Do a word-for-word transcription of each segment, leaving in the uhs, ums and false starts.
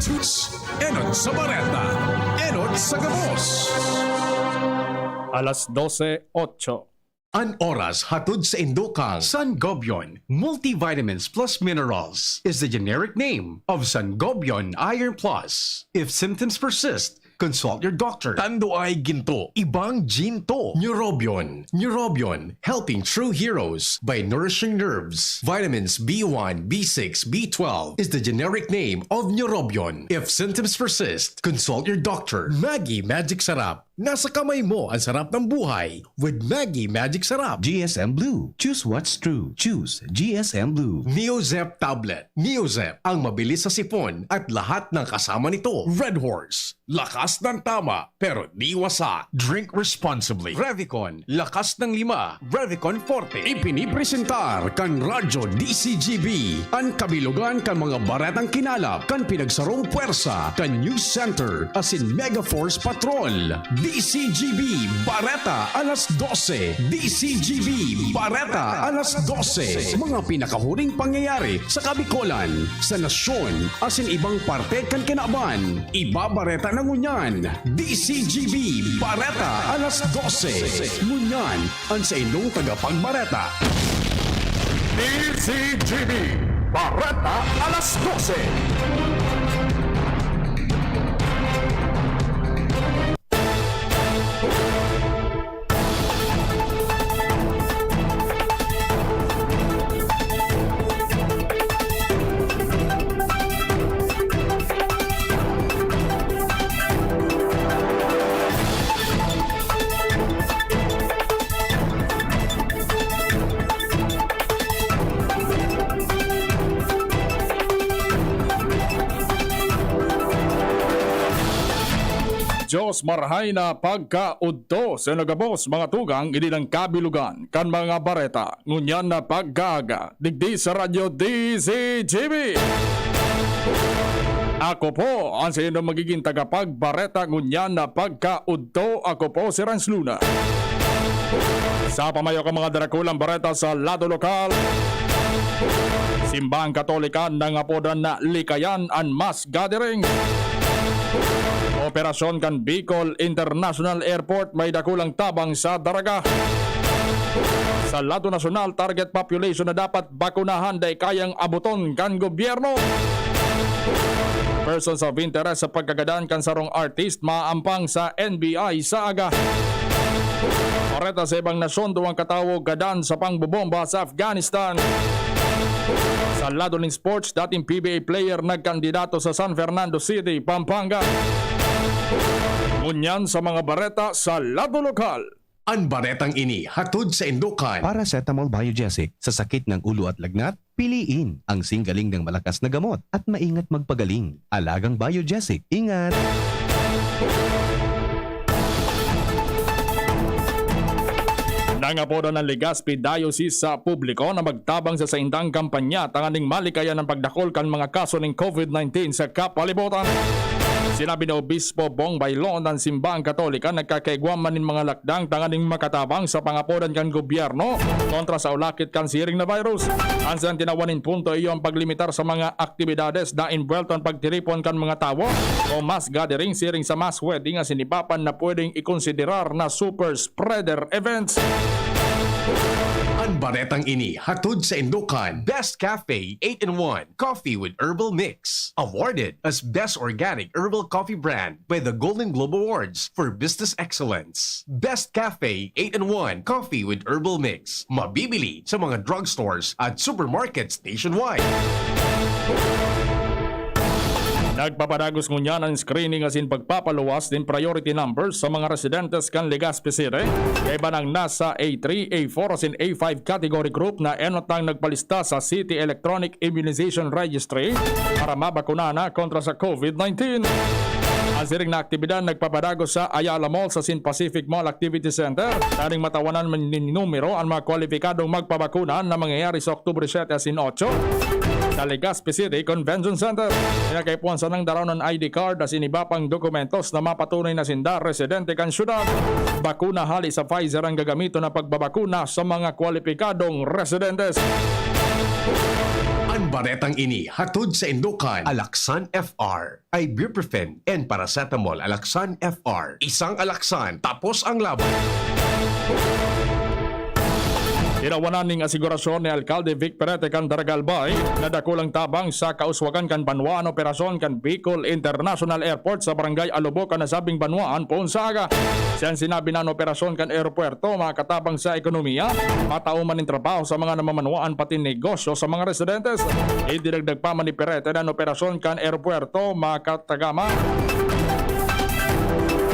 Enot sa bareta, enot sa gabos. Alas dose otso. An oras hatod sa indukan. Sangobion Multivitamins Plus Minerals is the generic name of Sangobion Iron Plus. If symptoms persist, consult your doctor. Tando ay ginto, ibang ginto. Neurobion. Neurobion, helping true heroes by nourishing nerves. Vitamins B one, B six, B twelve is the generic name of Neurobion. If symptoms persist, consult your doctor. Maggi Magic Sarap. Nasa kamay mo ang sarap ng buhay with Maggi Magic Sarap. G S M Blue. Choose what's true. Choose G S M Blue. Neozep Tablet. Neozep, ang mabilis sa sipon at lahat ng kasama nito. Red Horse. Lakas ng tama, pero di wasa. Drink responsibly. Revicon. Lakas ng lima. Revicon Forte. Ipinipresentar kan Radyo D C G B an kabilugan kan mga baretang kinalap kan pinagsarong pwersa kan News Center asin Mega Force Patrol. D C G B Bareta alas dose. D C G B Bareta alas dose. Mga pinakahuring pangyayari sa Kabikolan, sa nasyon, asin ibang parte kan kinaban. Ibabareta na ngunyan, D C G B Bareta alas dose. Ngunyan, an saindong tagapagbareta. D C G B Bareta alas dose. Dios marahay na pagkaudto sa nagabos, mga tugang, ini ang kabilugan kan mga bareta ngunyan na pagkaaga, digdi sa Radyo D C G B. Ako po ang sa inyong magiging tagapagbareta ngunyan na pagkaudto. Ako po si Rans Luna. Sa pamayo kan mga darakulang bareta sa lado lokal, Simbahang Katolika nangapodan na likayan an mass gathering. Operasyon kan Bicol International Airport may dakulang tabang sa daraga. Sa lado nasyonal, target population na dapat bakunahan dai kayang aboton kan gobyerno. Persons of interest sa pagkagadan kan sarong artist maampang sa N B I sa aga. Bareta sa ibang nasyon, duwang katawo gadan sa pangbobomba sa Afghanistan. Sa lado nin sports, dating P B A player nagkandidato sa San Fernando City, Pampanga. Ngunyan sa mga bareta sa lado lokal. An baretang ini hatod sa indukan. Paracetamol Biogesic sa sakit ng ulo at lagnat, piliin ang singgaling ng malakas na gamot at maingat magpagaling. Alagang Biogesic, ingat! Nangapodan ang Legazpi Diocese sa publiko na magtabang sa saindang kampanya tanganing malikayan ang pagdakol kan mga kaso nin COVID nineteen sa kapalibutan. Sinabi ni Obispo Bong Bailon, ang Simbahang Katolika nagkakaigwa man nin mga lakdang tanganing makatabang sa pangapodan kan gobyerno kontra sa ulakit kan siring na virus. An siyang tinawan nin punto iyo ang paglimitar sa mga aktibidades na envuelto an pagtiripon kan mga tawo o mass gathering siring sa mass wedding asin iba pa na pwedeng ikonsiderar na super spreader events. An baretang ini hatod sa indukan, Best Cafe eight-in-one Coffee with Herbal Mix. Awarded as Best Organic Herbal Coffee Brand by the Golden Globe Awards for Business Excellence. Best Cafe eight-in-one Coffee with Herbal Mix. Mabibili sa mga drugstores at supermarkets nationwide. Nagpapadagos ngunyan an screening asin pagpapaluwas nin priority numbers sa mga residentes kan Legazpi City. Kaiba nang nasa A three, A four asin A five category group na enot ang nagpalista sa City Electronic Immunization Registry para mabakuna na kontra sa COVID nineteen. An siring na aktibidad nagpapadagos sa Ayala Mall asin Pacific Mall Activity Center, tanganing matawanan man nin numero an mga kwalipikadong magpabakuna na mangyayari sa Oktubre siyete asin otso sa Legazpi City Convention Center. Kinakaipuhan sanang daraon an I D card asin iba pang dokumentos na mapatunay na sinda residente kan syudad. Bakuna hali sa Pfizer ang gagamiton na pagbabakuna sa mga kwalipikadong residentes. An Baretang ini hatod sa Indokan. Alaxan F R, ibuprofen and paracetamol. Alaxan F R. Isang Alaxan, tapos ang laban. Tinawanan ning asigurasyon ni Alkalde Vic Perete kan Daragalbay na dakulang tabang sa kauswagan kan banwaan operasyon kan Bicol International Airport sa Barangay Alubok kan nasabing banwaan poon sa aga. Siyan sinabi na an operasyon kan aeropuerto makatabang sa ekonomiya, matao man nin trabaho sa mga namamanwaan pati negosyo sa mga residentes. Idinagdag pa man ni Perete na an operasyon kan aeropuerto makatagama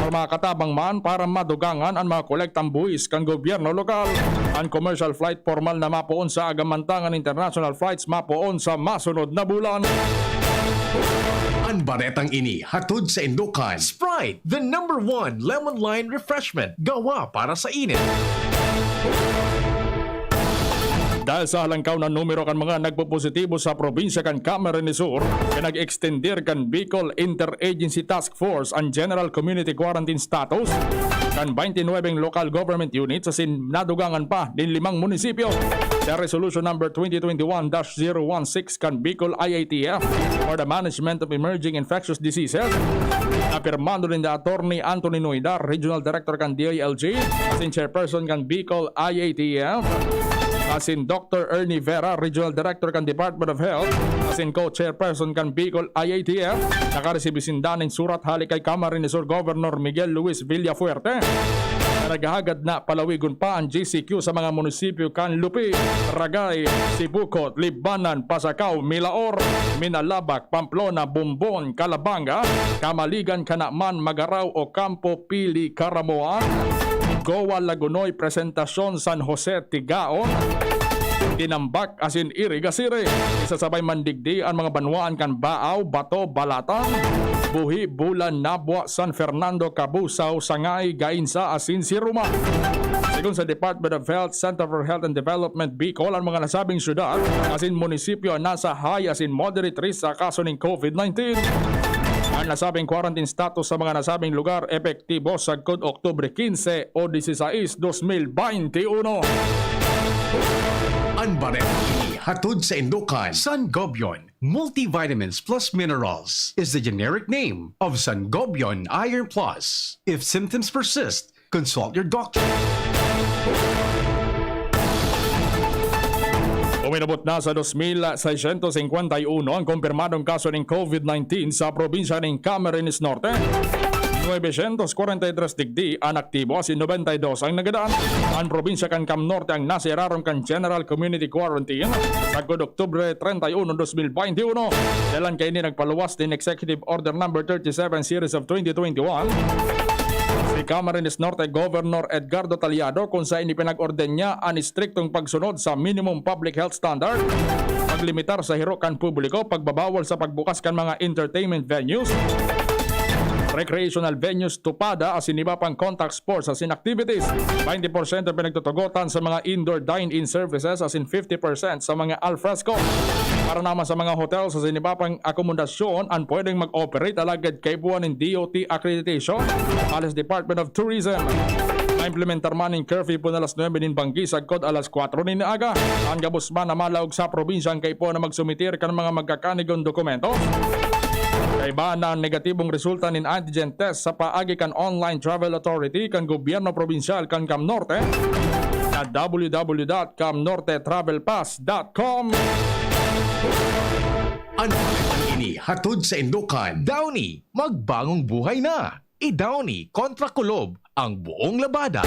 or makatabang man para madugangan an mga kolektang buwis kan gobyerno lokal. An commercial flight formal na mapoon sa aga, mantang an international flights mapoon sa masunod na bulan. An baretang ini hatod sa Indokan. Sprite, the number one lemon lime refreshment, gawa para sa init. Dahil sa halangkaw na numero kan mga nagpopositibo sa probinsya kan Camarines Sur, pinag-extender kan Bicol Interagency Task Force an General Community Quarantine status kan twenty-nine local government units asin nadugangan pa nin limang munisipyo. Sa Resolution Number twenty twenty-one dash zero one six kan Bicol I A T F for the Management of Emerging Infectious Diseases, apirmado ninda Attorney Anthony Noida, Regional Director kan D I L G, asin Chairperson kan Bicol I A T F, asin Doctor Ernie Vera, Regional Director kan Department of Health, asin Co-Chairperson kan Bicol I A T F. Nakaresibi sinda nin surat hali kay Camarines Sur Governor Miguel Luis Villafuerte na naghahagad na palawigon pa an G C Q sa mga munisipyo kan Lupi, Ragay, Sibocot, Libmanan, Pasacao, Milaor, Minalabac, Pamplona, Bombon, Calabanga, Camaligan, Canaman, Magarao, Ocampo, Pili, Caramoan, Goa, Lagonoy, Presentacion, San Jose, Tigaon, Tinambac asin Iriga City. Isasabay man digdi an mga banwaan kan Baao, Bato, Balatan, Buhi, Bulan, Nabua, San Fernando, Cabusao, Sangay, Gainza asin Siruma. Segun sa Department of Health, Center for Health and Development Bicol, an mga nasabing syudad asin munisipyo an nasa high asin moderate risk sa kaso nin COVID nineteen. An nasabing quarantine status sa mga nasabing lugar epektibo sagkod Oktubre quince o dieciséis, dos mil veintiuno. An baretang ini hatod sa Indokan. Sangobion Multivitamins Plus Minerals is the generic name of Sangobion Iron Plus. If symptoms persist, consult your doctor. Uminabot na sa dos mil seiscientos cincuenta y uno ang kumpirmadong kaso nin COVID nineteen sa probinsya nin Camarines Norte. Nuevecientos cuarenta y tres digdi an aktibo asin nobenta y dos ang nagadaan. An probinsya kan Cam Norte ang nasa irarom kan General Community Quarantine sagkod Oktubre treinta y uno, dos mil veintiuno. Dalan kaini nagpaluwas nin Executive Order Number thirty-seven Series of twenty twenty-one si Camarines Norte Governor Edgardo Taliado, kung saen ipinag-orden niya an istriktong pagsunod sa minimum public health standard, paglimitar sa hiro kan publiko, pagbabawal sa pagbukas kan mga entertainment venues, recreational venues, tupada asin iba pang contact sports asin activities. Twenty porsyento pinagtutugotan sa mga indoor dine-in services asin fifty percent sa mga alfresco. Para naman sa mga hotels asin iba pang akomodasyon, an pwedeng mag-operate alagad kaipuhan nin D O T accreditation, alias Department of Tourism. Maimplementar man nin curfew pun alas nuebe nin banggi sagkod alas kwatro nin aga. An gabos man na malaog sa probinsya ang kaipuhan na magsumitir kan mga magkakanigon dokumento. Kaiba na negatibong resulta nin antigen test sa paagi kan Online Travel Authority kan gobyerno probinsyal kan Cam Norte na w w w dot cam norte travel pass dot com. An ini hatod sa Indokan. Downy, magbangong buhay na. I-Downy kontra kulob ang buong labanan.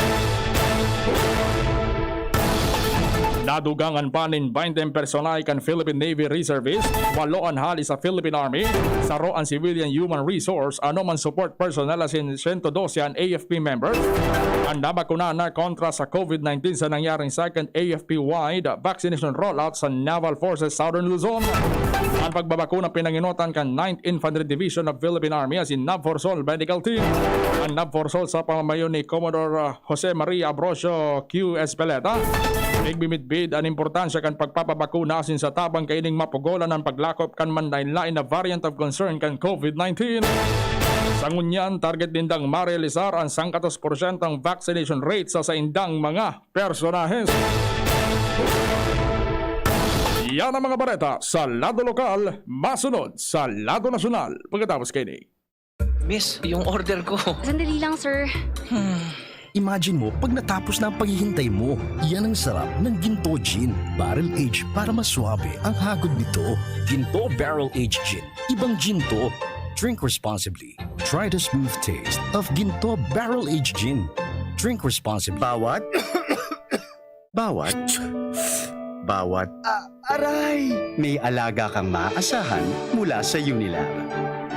Nadugangan pa nin baynte an personahe kan Philippine Navy Reservist, walo an hali sa Philippine Army, saro an civilian human resource, ano man support personnel asin siyento dose an A F P members an nabakuna na kontra sa COVID nineteen sa nangyaring second A F P-wide vaccination rollout sa Naval Forces Southern Luzon. An pagbabakuna pinangenotan kan Ninth Infantry Division of Philippine Army asin NAVFORSOL Medical Team. An NAVFORSOL sa pamamayo ni Commodore, ah, Jose Maria Ambrosio Q. Espeleta, nagmimidbid an importansya kan pagpapabakuna asin sa tabang kaining mapugolan an paglakop kan manlaen-laen na variant of concern kan COVID nineteen. Sa ngunyan, target nindang marealisar an sangkatos porsyentong vaccination rate sa saindang mga personahes. Yan ang mga bareta sa lado lokal, masunod sa lado nasyonal. Pagkatapos kaini. Miss, yung order ko. Sandali lang, sir. Imagine mo pag natapos na ang paghihintay mo. Yan ang sarap ng Ginto Gin. Barrel Age para mas suabe ang hagod nito. Ginto Barrel Age Gin. Ibang Ginto. Drink responsibly. Try the smooth taste of Ginto Barrel Age Gin. Drink responsibly. Bawat, bawat, bawat, ah, aray! May alaga kang maaasahan mula sa Unilab.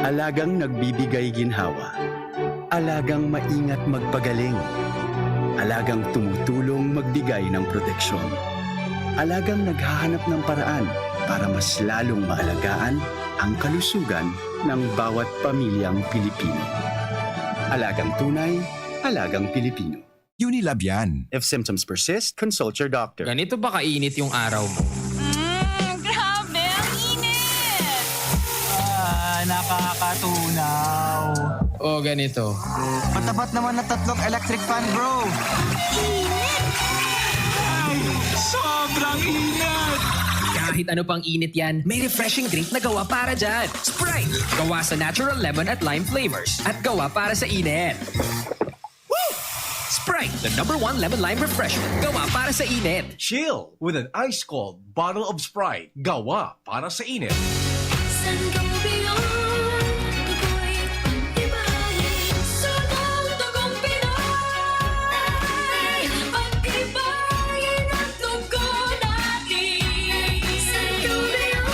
Alagang nagbibigay ginhawa. Alagang maingat magpagaling. Alagang tumutulong magbigay ng proteksyon. Alagang naghahanap ng paraan para mas lalong maalagaan ang kalusugan ng bawat pamilyang Pilipino. Alagang tunay, alagang Pilipino. Unilab yan. If symptoms persist, consult your doctor. Ganito ba kainit yung araw mo? Mm, grabe, ang init! Ah, nakakatunaw. O ganito. Matapat naman na tatlong electric fan, bro. Ay, sobrang init! Kahit ano pang init yan, may refreshing drink na gawa para dyan. Sprite! Gawa sa natural lemon at lime flavors. At gawa para sa init. Sprite, the number one lemon lime refreshment. Gawa para sa init. Chill with an ice-cold bottle of Sprite. Gawa para sa init. Sangobion, ako'y pag-ibahin sa mundong Pinoy. Pag-ibahin ang dugo natin. Sangobion,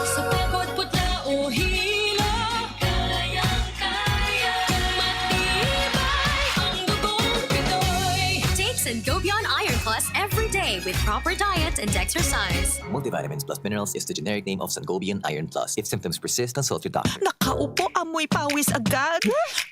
sa pekot putla o hilo. Kayang-kaya, matibay ang dugong Pinoy. Take Sangobion Iron Plus every day with proper diet and exercise. Multivitamins plus minerals is the generic name of Sangobion Iron Plus. If symptoms persist, consult your doctor. Nakaupo, amoy pawis agad.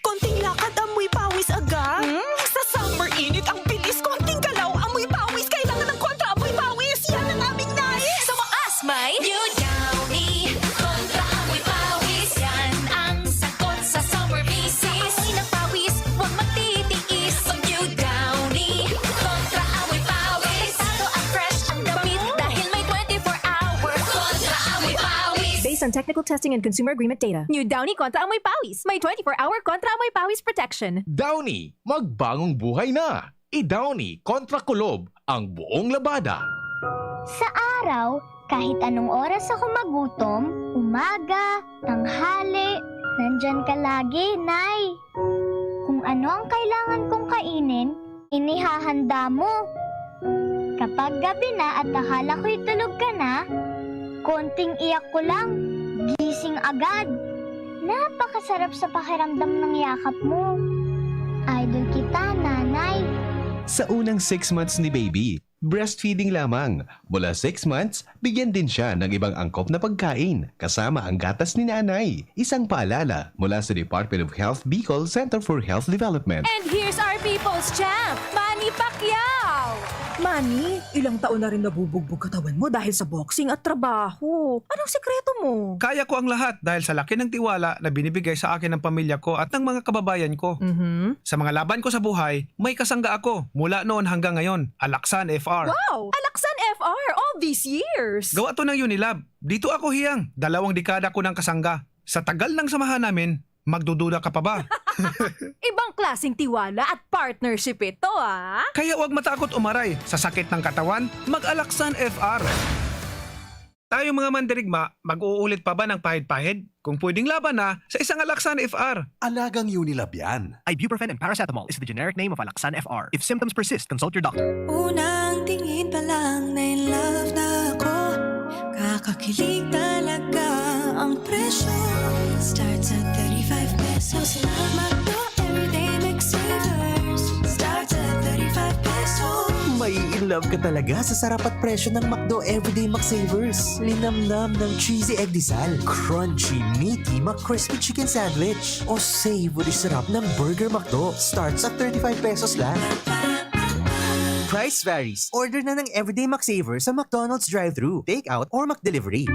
Konting lakad, amoy pawis agad. Hmm, sa summer init, ang bilis. Konting galaw, amoy pawis. Kailangan ng kontra amoy pawis. Yan ang aming nais. Sa wakas, may New Downy. Kontra amoy pawis. Yan ang sagot sa summer misis. Amoy ng pawis, huwag magtitiis. Mag New Downy. Kontra amoy pawis. Delikado at fresh ang damit dahil may twenty-four hour kontra amoy pawis. Based on technical testing and consumer agreement data, New Downy Kontra Amoy Pawis. May twenty-four hour Kontra Amoy Pawis protection. Downy, magbangong buhay na! I-Downy kontra kulob ang buong labada. Sa araw, kahit anong oras ako magutom, umaga, tanghali, nandyan ka lagi, Nay. Kung ano ang kailangan kong kainin, inihahanda mo. Kapag gabi na at akala ko'y tulog ka na, konting iyak ko lang, gising agad. Napakasarap sa pakiramdam ng yakap mo. Idol kita, Nanay. Sa unang six months ni baby, breastfeeding lamang. Mula six months, bigyan din siya ng ibang angkop na pagkain, kasama ang gatas ni nanay. Isang paalala mula sa Department of Health Bicol Center for Health Development. And here's our people's champ, Manny Pacquiao! Manny, ilang taon na rin nabubugbog katawan mo dahil sa boxing at trabaho. Anong sikreto mo? Kaya ko ang lahat dahil sa laki ng tiwala na binibigay sa akin ng pamilya ko at ng mga kababayan ko. Mhm. Sa mga laban ko sa buhay, may kasangga ako mula noon hanggang ngayon. Alaksan F R. Wow! Alaksan F R all these years! Gawa to ng Unilab. Dito ako hiyang. Dalawang dekada ko ng kasangga. Sa tagal ng samahan namin, magdududa ka pa ba? Ibang klaseng tiwala at partnership ito, ah! Kaya huwag matakot umaray. Sa sakit ng katawan, mag-Alaksan F R. Tayong mga mandirigma, mag-uulit pa ba ng pahid-pahid? Kung pwedeng laban na, sa isang Alaksan F R. Alagang Unilab yan. Ibuprofen and paracetamol is the generic name of Alaksan F R. If symptoms persist, consult your doctor. Unang tingin pa lang na in love na ako. Kakakilig talaga ang presyo. Starts at thirty-five pesos lang. McDo Everyday Mix Savers. Starts at thirty-five pesos. Mai-in love ka talaga sa sarap at presyo ng McDo Everyday McSavers. Linamnam ng cheesy egg disal, crunchy, meaty McCrispy Chicken Sandwich, o savory sarap ng Burger McDo. Starts at thirty-five pesos lang. Price varies. Order na ng Everyday McSaver sa McDonald's drive-thru, take-out, or McDelivery.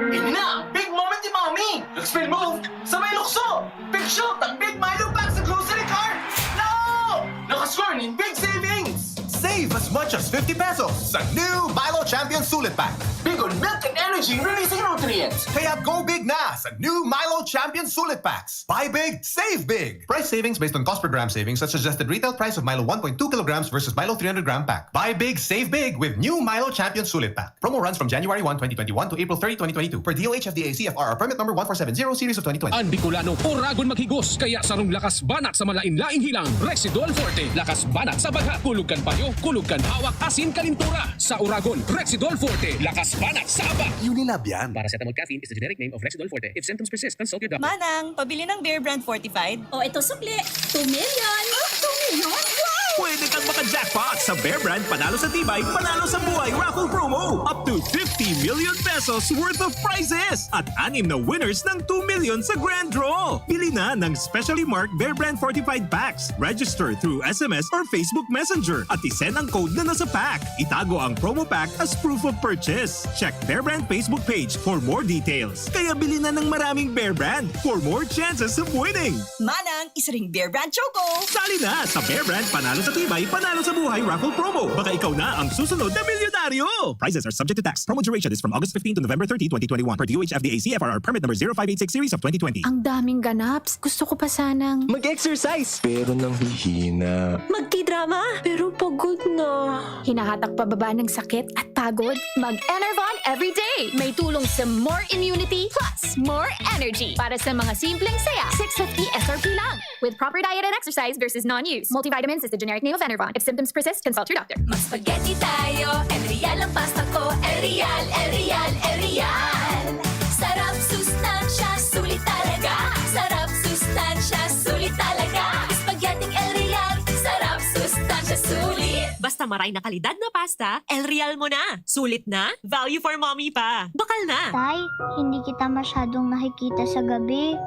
Ini na ang big moment ni Mommy! Nag-spin move sa may lukso! Big shoot ang Big Milo Pack sa grocery cart! No! Nakascore nin big savings! Save as much Just fifty pesos sa new Milo Champion Sulit Pack. Big on milk and energy, releasing nutrients. Kaya go big na sa new Milo Champion Sulit Packs. Buy big, save big. Price savings based on cost per gram savings at suggested retail price of Milo one point two kilograms versus Milo three hundred gram pack. Buy big, save big with new Milo Champion Sulit Pack. Promo runs from January one, twenty twenty-one to April thirty, twenty twenty-two, per D O H F D A C F R R permit number one four seven zero series of twenty twenty. An Bicolano, oragon maghigos, kaya sarong lakas banat sa malain-laing hilang, Rexidol Forte. Lakas banat sa bagha, kulog kan payo, kulog kan hawak, asin kalintura. Sa oragon, Rexidol Forte, lakas banat sa aba. Unilab yan. Paracetamol caffeine is the generic name of Rexidol Forte. If symptoms persist, consult your doctor. Manang, pabili ng Bear Brand Fortified. O, ito sukli. Two million. Oh, two million? Wow! Pwede kang maka-jackpot sa Bear Brand Panalo sa Tibay, Panalo sa Buhay Raffle Promo. Up to fifty million pesos worth of prizes. At anim na winners ng two million sa Grand Draw. Bili na ng specially marked Bear Brand Fortified Packs. Register through S M S or Facebook Messenger at isend ang code na nasa pack. Itago ang promo pack as proof of purchase. Check Bear Brand Facebook page for more details. Kaya bili na ng maraming Bear Brand for more chances of winning. Manang, isa ring Bear Brand Choco. Sali na sa Bear Brand Panalo sa Tibay, Panalo sa Buhay Raffle Promo. Baka ikaw na ang susunod na milyonaryo! Prizes are subject to tax. Promo duration is from August fifteen to November thirty, twenty twenty-one, per D O H F D A C F R R permit number zero five eight six series of twenty twenty. Ang daming ganaps. Gusto ko pa sanang Mag-exercise! Pero nanghihina. Magtidrama! Pero pagod na. Hinahatak pababa ng sakit at pagod. Mag-Enervon everyday! May tulong sa more immunity plus more energy. Para sa mga simpleng saya, six fifty S R P lang. With proper diet and exercise versus non-use. Multivitamins is the generic name of Enervon. If symptoms persist, consult your doctor. Mag-spaghetti tayo, El Real ang pasta ko. El Real, El Real, El Real. Sarap, sustansya, sulit talaga. Sarap, sustansya, sulit talaga. Spaghetti El Real, sarap, sustansya, sulit. Basta maray na kalidad na pasta, El Real mo na. Sulit na, value for mommy pa. Bakal na! Tay, hindi kita masyadong nakikita sa gabi.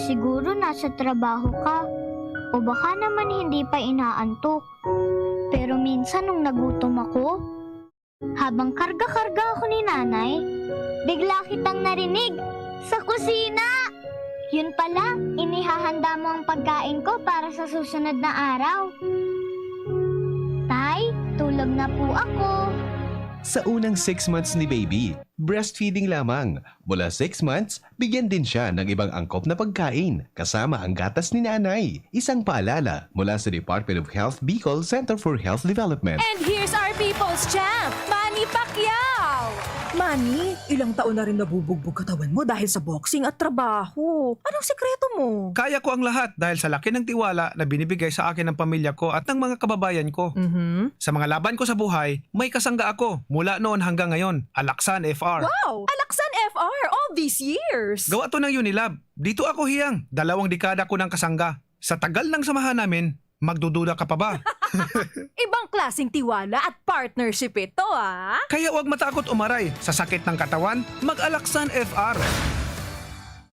Siguro nasa trabaho ka. O baka naman hindi pa inaantok. Pero minsan nung nagutom ako, habang karga-karga ako ni Nanay, bigla kitang narinig sa kusina! Yun pala, inihahanda mo ang pagkain ko para sa susunod na araw. Tay, tulog na po ako. Sa unang six months ni baby, breastfeeding lamang. Mula six months, bigyan din siya ng ibang angkop na pagkain, kasama ang gatas ni nanay. Isang paalala mula sa Department of Health Bicol Center for Health Development. And here's our people's champ, Manny Pacquiao! Manny, ilang taon na rin nabubugbog katawan mo dahil sa boxing at trabaho. Anong sikreto mo? Kaya ko ang lahat dahil sa laki ng tiwala na binibigay sa akin ng pamilya ko at ng mga kababayan ko. Mhm. Sa mga laban ko sa buhay, may kasangga ako mula noon hanggang ngayon, Alaksan F R. Wow! Alaksan F R all these years! Gawa to ng Unilab. Dito ako hiyang dalawang dekada ko ng kasangga. Sa tagal ng samahan namin, magdududa ka pa ba? Ibang klaseng tiwala at partnership ito, ah! Kaya huwag matakot umaray sa sakit ng katawan, mag-Alaksan F R.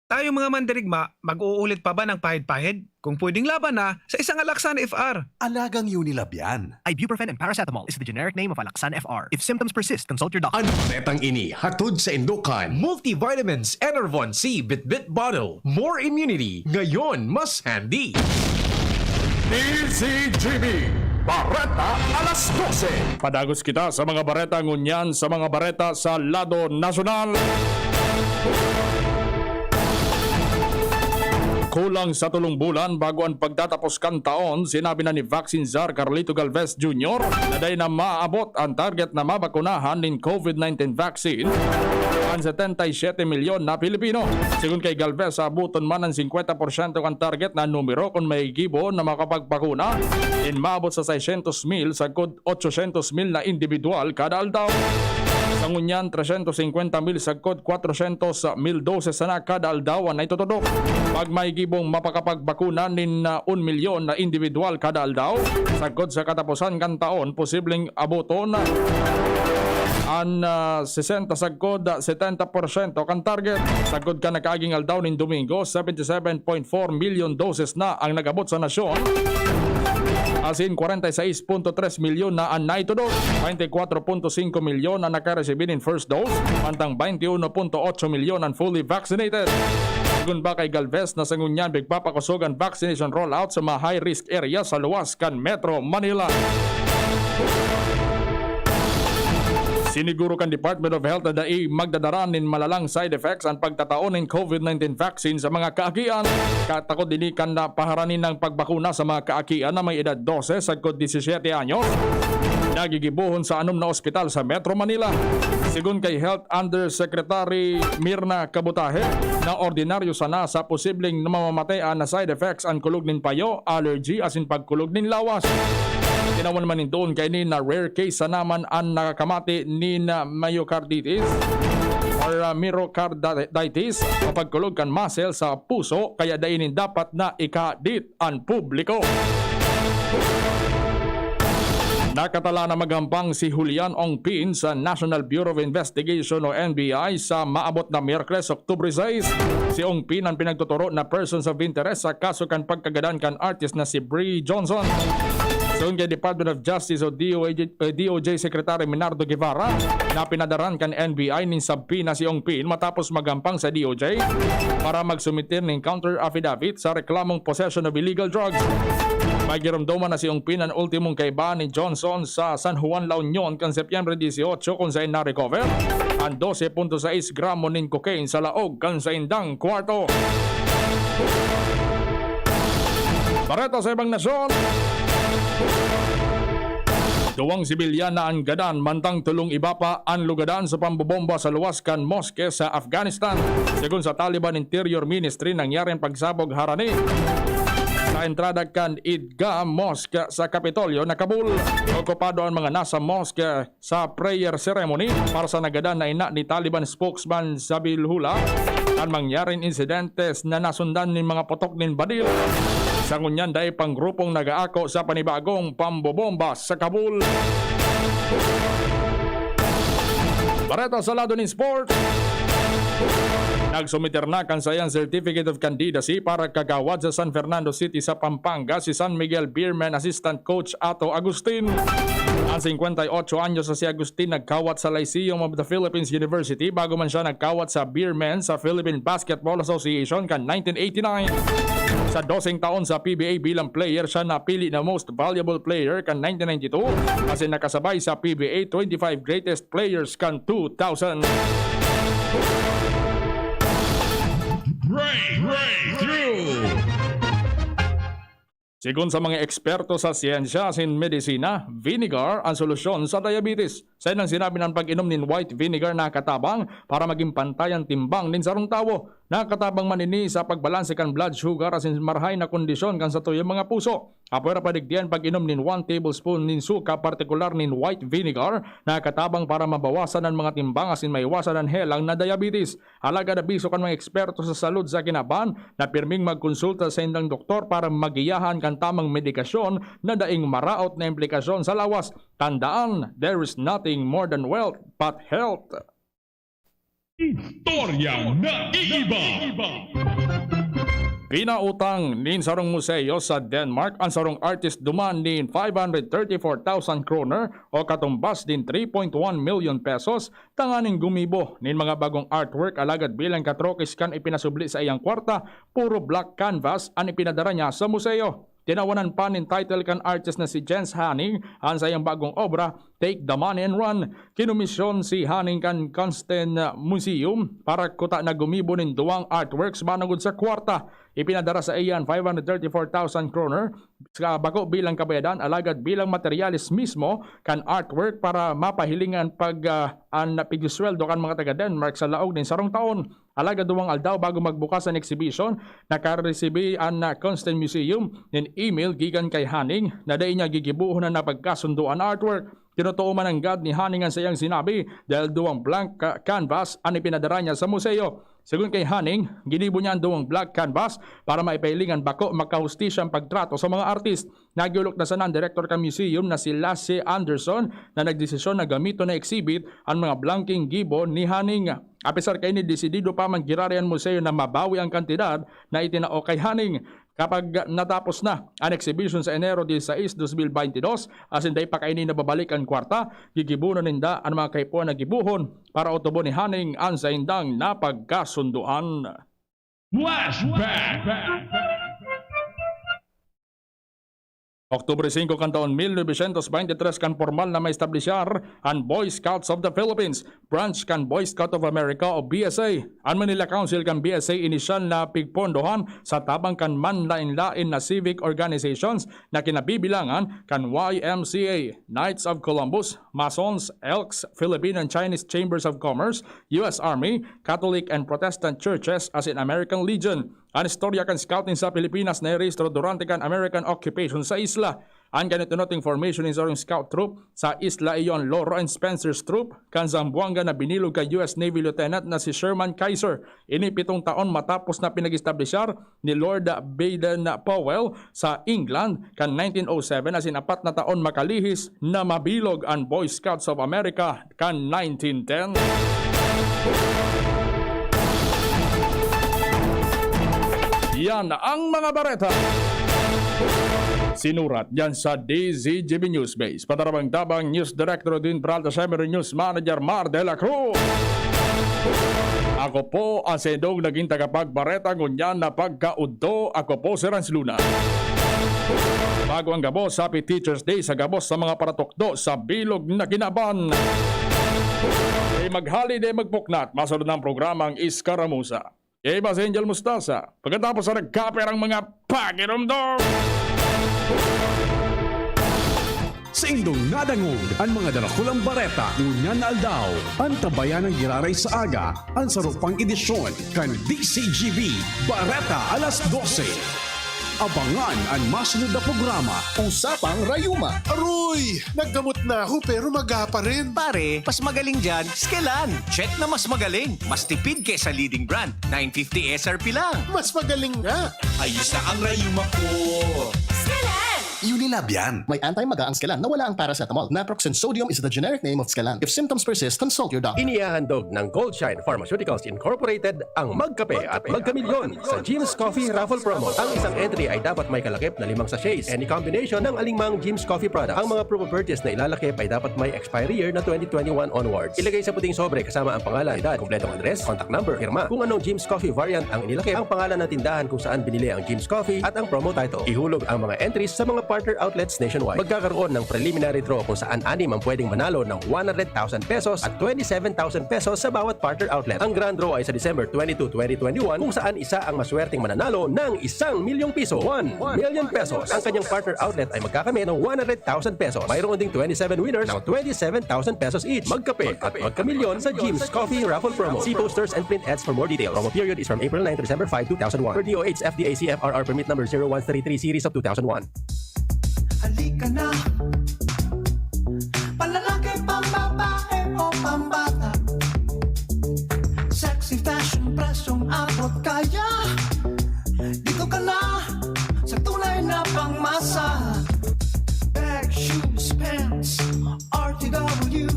Tayong mga mandirigma, mag-uulit pa ba ng pahid-pahid? Kung pwedeng laban na sa isang Alaksan F R. Alagang Unilab yan. Ibuprofen and paracetamol is the generic name of Alaksan F R. If symptoms persist, consult your doctor. Ang baretang ini hatod sa indokan. Multivitamins, Enervon C, Bitbit Bottle. More immunity, ngayon mas handy. D Z G B, Bareta alas dose. Padagos kita sa mga bareta ngunyan sa mga bareta sa lado nasyonal. Kulang sa tolong bulan bago an pagtatapos kan taon, sinabi na ni Vaccine Czar Carlito Galvez Junior na dai na maabot an target na mabakunahan nin COVID nineteen vaccine an setenta y siete milyon na Pilipino. Sigon kay Galvez, aaboton man an singkwenta porsyento kan target na numero kun may gibo na makapagpakuna, nin maabot sa seiscientos mil sagkod otsosyentos mil na indibidwal kada aldaw. Sa ngunyan, tresyentos singkwenta mil sagkod kwatrosyentos mil doses sana kada aldaw an naitutudok. Pag may gibong mapakapagbakuna nin, ah, un milyon na indibidwal kada aldaw, sagkod sa kataposan kan taon, posibleng aboton an, ah, sesenta sagkod setenta porsyento kan target. Sagkod kan nakaaging aldaw nin Domingo, seventy seven point four milyon doses na ang nag-abot sa nasyon. Asin kwarenta y sais punto tres milyon na an naitudok, baynte kwatro punto singko milyon na nakaresibi nin first dose, mantang baynte uno punto otso milyon an fully vaccinated. Sigon pa kay Galvez na sa ngunyan pigpapakosog an vaccination rollout sa mga high-risk area sa luwas kan Metro Manila. Siniguro kan Department of Health na dai magdadara nin malalang side effects an pagtatao nin COVID nineteen vaccine sa mga kaakian. Katakod ini kan napaharani ng pagbakuna sa mga kaakian na may edad dose sagkod disisiete anyos, nagigibohon sa anom na ospital sa Metro Manila. Sigon kay Health Undersecretary Mirna Kabutahe, na ordinaryo sana sa posibleng namamamatay na side effects an kulog nin payo, allergy, asin pagkulog nin lawas. Tinawan man nin doon kaini na rare case sana man an nakakamati nin myocarditis or, ah, myocarditis o pagkulog kan muscle sa puso, kaya dai nin dapat na ikahadit an publiko. Nakatala na maghampang si Julian Ongpin sa National Bureau of Investigation o N B I sa maabot na Miyerkules, Oktubre sais. Si Ongpin ang pinagtuturo na persons of interest sa kaso kan pagkagadan kan artist na si Brie Johnson. Suyon kay Department of Justice o D O J, eh, D O J Secretary Menardo Guevara, na pinadaran kan N B I nin subpoena si Ongpin matapos maghampang sa D O J para magsumiter nin counter affidavit sa reklamong possession of illegal drugs. Magiromdoman na si Ongpin an ultimong kaiba ni Johnson sa San Juan, La Union, kan Setyembre dieciocho, kung saen na-recover an dose punto sais gramo nin cocaine sa laog kan saindang kwarto. Bareta sa ibang nasyon. Duwang sibilyan na an gadan, mantang tolong iba pa an lugadan sa pambobomba sa luwas kan moske sa Afghanistan. Segun sa Taliban Interior Ministry, nangyari an pagsabog harani sa entrada kan Idgah Mosque sa Kapitolyo na Kabul. Okupado an mga nasa mosque sa prayer ceremony para sa nagadan na ina ni Taliban spokesman Zabihullah. An mangyaring insidentes na nasundan nin mga putok nin badil. Sa ngunyan, dai pang grupong nag-aako sa panibagong pambobomba sa Kabul. Bareta sa lado nin sport. Nagsumiter na kan saiyang Certificate of Candidacy para kagawad sa San Fernando City sa Pampanga si San Miguel Beermen Assistant Coach Ato Agustin. An singkwenta y otso anyos na si Agustin nagkawat sa Lyceum of the Philippines University bago man siya nagkawat sa Beermen sa Philippine Basketball Association kan nineteen eighty-nine. Sa doseng taon sa P B A bilang player, siya napili na most valuable player kan nineteen ninety-two, asin nakasabay sa P B A twenty-five greatest players kan two thousand. Breakthrough. Sigon sa mga eksperto sa siyensya asin medisina, vinegar an solusyon sa diabetes. Sa ilang sinabi na an pag-inom nin white vinegar nakatabang para magin pantay an timbang nin sarong tawo. Nakatabang man ini sa pagbalanse kan blood sugar asin marahay na kondisyon kan satuyang mga puso. Apwera pa digdi an pag-inom nin one tablespoon nin suka, partikular nin white vinegar, nakatabang para mabawasan an mga timbang asin maiwasan an helang na diabetes. Alagad abiso kan mga eksperto sa salud sa kinaban na pirming magkonsulta sa indang doktor para magiyahan kan tamang medikasyon na daing maraot na implikasyon sa lawas. Tandaan, there is nothing more than wealth but health. Istoryang naiiba. Pinautang nin sarong museo sa Denmark an sarong artist duman nin five hundred thirty-four thousand kroner o katumbas nin three point one million pesos tanganing gumibo nin mga bagong artwork, alagad bilang katrokis kan ipinasubli sa iyang kwarta, puro black canvas an ipinadara niya sa museo. Tinawanan pa nin title kan artist na si Jens Hanning an saiyang bagong obra, Take the Money and Run. Kinomisyon si Hanning kan Kunsten Museum para kuta na gumibo nin duwang artworks manongod sa kwarta. Ipinadara saiya an five hundred thirty-four thousand kroner sa bako bilang kabayadan, alagad bilang materyales mismo kan artwork para mapahiling an pag, ah, an pigsusweldo kan mga taga Denmark sa laog nin sarong taon. Alagad duwang aldaw bago magbukas an exhibition, nakaresibi an, ah, Kunsten Museum nin email gikan kay Hanning na dai niya gigibohon an napagkasundoan na artwork. Tinotoo man nanggad ni Hanning an saiyang sinabi dahil duwang blank ca-, canvas an ipinadara niya sa museo. Sigon kay Hanning, ginibo niya an duwang black canvas para maipahiling an bako makahustisyang pagtrato sa mga artist. Nagyolok na sana an direktor kan museum na si Lasse Andersson na nagdesisyon na gamiton na exhibit an mga blanking gibo ni Hanning. Apesar kaini, desidido pa man giraray an museo na mabawi an kantidad na itinao kay Hanning. Kapag natapos na an exhibition sa Enero dieciséis, dos mil baynte dos, asin dai pa kaini nababalik an kwarta, gigibonon ninda an mga kaipuhan na gibohon para otobon ni Hanning an saindang napagkasundoan. Flashback. Oktubre singko kan taon mil novecientos beintitres kan pormal na maestablisyar an Boy Scouts of the Philippines, branch kan Boy Scout of America o B S A. An Manila Council kan B S A inisyal na pigpondohan sa tabang kan manlaen-laen na civic organizations na kinabibilangan kan Y M C A, Knights of Columbus, Masons, Elks, Filipino and Chinese Chambers of Commerce, U S Army, Catholic and Protestant Churches, asin American Legion. An istorya kan scouting sa Pilipinas nairehistro durante kan American occupation sa isla. An kanitunot information nin sarong scout troop sa isla iyo an Loro and Spencer's Troop kan Zamboanga na binilog kan U S Navy Lieutenant na si Sherman Kaiser. Ini pitong taon matapos na pinag-establisyar ni Lord Baden-Powell sa England kan nineteen oh seven, asin apat na taon makalihis na mabilog an Boy Scouts of America kan nineteen ten. Yan ang mga bareta. Sinurat yan sa D Z G B News Base. Patarabang-tabang, News Director Edwin Peralta, siyempre News Manager Mar de la Cruz. Ako po ang sa indong naging tagapagbareta ngunyan na pagkaudto. Ako po si Rans Luna. Bago ang gabos, Happy Teacher's Day sa gabos sa mga paratukdo sa bilog na kinaban. Di maghali, di magpuknat. Masunod na ang programang Iskaramusa. Kaiba si Angel Mustasa. Pagkatapos na nagkape ang mga pakirumdom. Saindong nadangog an mga darakulang bareta ngunyan na aldaw. Antabayan ang giraray sa aga, an saro pang edisyon kan D C G B Bareta alas dose. Abangan an masunod na programa, Usapang Rayuma. Aroy! Naggamot na ako pero maga pa rin. Pare, mas magaling dyan, Skelan. Check na mas magaling. Mas tipid kesa leading brand. Nine fifty S R P lang. Mas magaling nga. Ayos na ang rayuma ko. Skelan! Unilab yan. May anti-maga ang Skelan na wala ang paracetamol. Naproxen sodium is the generic name of Skelan. If symptoms persist, consult your doctor. Inihahandog ng Goldshine Pharmaceuticals Incorporated ang Magkape at Magkamilyon sa Jim's Coffee Raffle Promo. Ang isang entry ay dapat may kalakip na limang sachets, any combination ng alingmang Jim's Coffee product. Ang mga proof of purchase na ilalakip ay dapat may expiry year na twenty twenty-one onwards. Ilagay sa puting sobre kasama ang pangalan, edad, kompletong address, contact number, pirma. Kung anong Jim's Coffee variant ang inilakip, ang pangalan ng tindahan kung saan binili ang Jim's Coffee at ang promo title. Ihulog ang mga entries sa mga partner outlets nationwide. Magkakaroon ng preliminary draw kung saan anim ang pwedeng manalo ng one hundred thousand pesos at twenty-seven thousand pesos sa bawat partner outlet. Ang grand draw ay sa December twenty-two, twenty twenty-one, kung saan isa ang maswerteng mananalo ng isang milyong piso, one million pesos. Ang kanyang partner outlet ay magkakamit ng one hundred thousand pesos. Mayroon ding twenty-seven winners ng twenty-seven thousand pesos each. Magkape at magkamilyon sa Jim's Coffee Raffle Promo. See posters and print ads for more details. Promo period is from April nine to December five, two thousand one. Per D O H F D A C F R R Permit Number zero one three three Series of two thousand one. Halika na. Panlalaki, pambabae o pambata. Sexy fashion, presyong abot kaya. Dito ka na sa tunay na pangmasa. Bag, shoes, pants, R T W.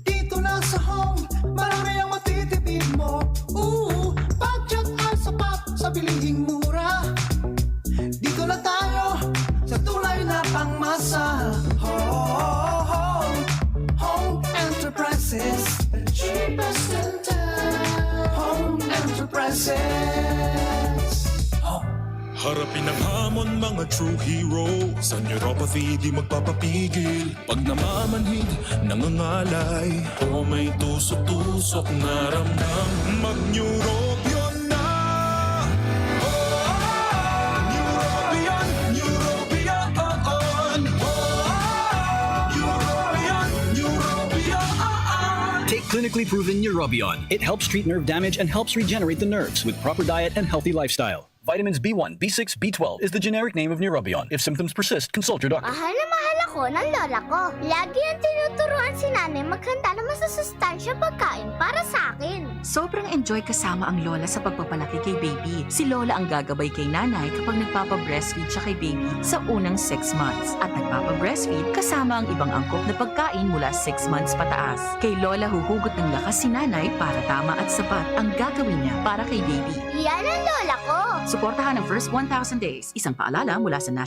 Dito na sa Home, marami ang matitipid mo. Ooh, budget ay sapat sa bilihing mura. Dito na tayo sa tunay na pangmasa. Home, Home Enterprises, the cheapest in town. Home Enterprises. Home. Harapin ang hamon, mga true hero. Sa neuropathy, di magpapapigil. Pag namamanhid, nangangalay, o may tusok-tusok na ramdam, mag-Neurobion na! Oh, Neurobion, Neurobion, oh, oh. Neurobion, Neurobion. Take clinically proven Neurobion. It helps treat nerve damage and helps regenerate the nerves with proper diet and healthy lifestyle. Vitamins B one, B six, B twelve is the generic name of Neurobion. If symptoms persist, consult your doctor. Mahal na mahal ako ng lola ko. Lagi ang tinuturuan si nanay maghanda ng masusustansya pagkain para sa akin. Sobrang enjoy kasama ang lola sa pagpapalaki kay baby. Si lola ang gagabay kay nanay kapag nagpapa-breastfeed siya kay baby sa unang six months. At nagpapa-breastfeed kasama ang ibang angkop na pagkain mula six months pataas. Kay lola huhugot ng lakas si nanay para tama at sapat ang gagawin niya para kay baby. Yan ang lola ko. Suportahan ang first one thousand days. Isang paalala mula sa National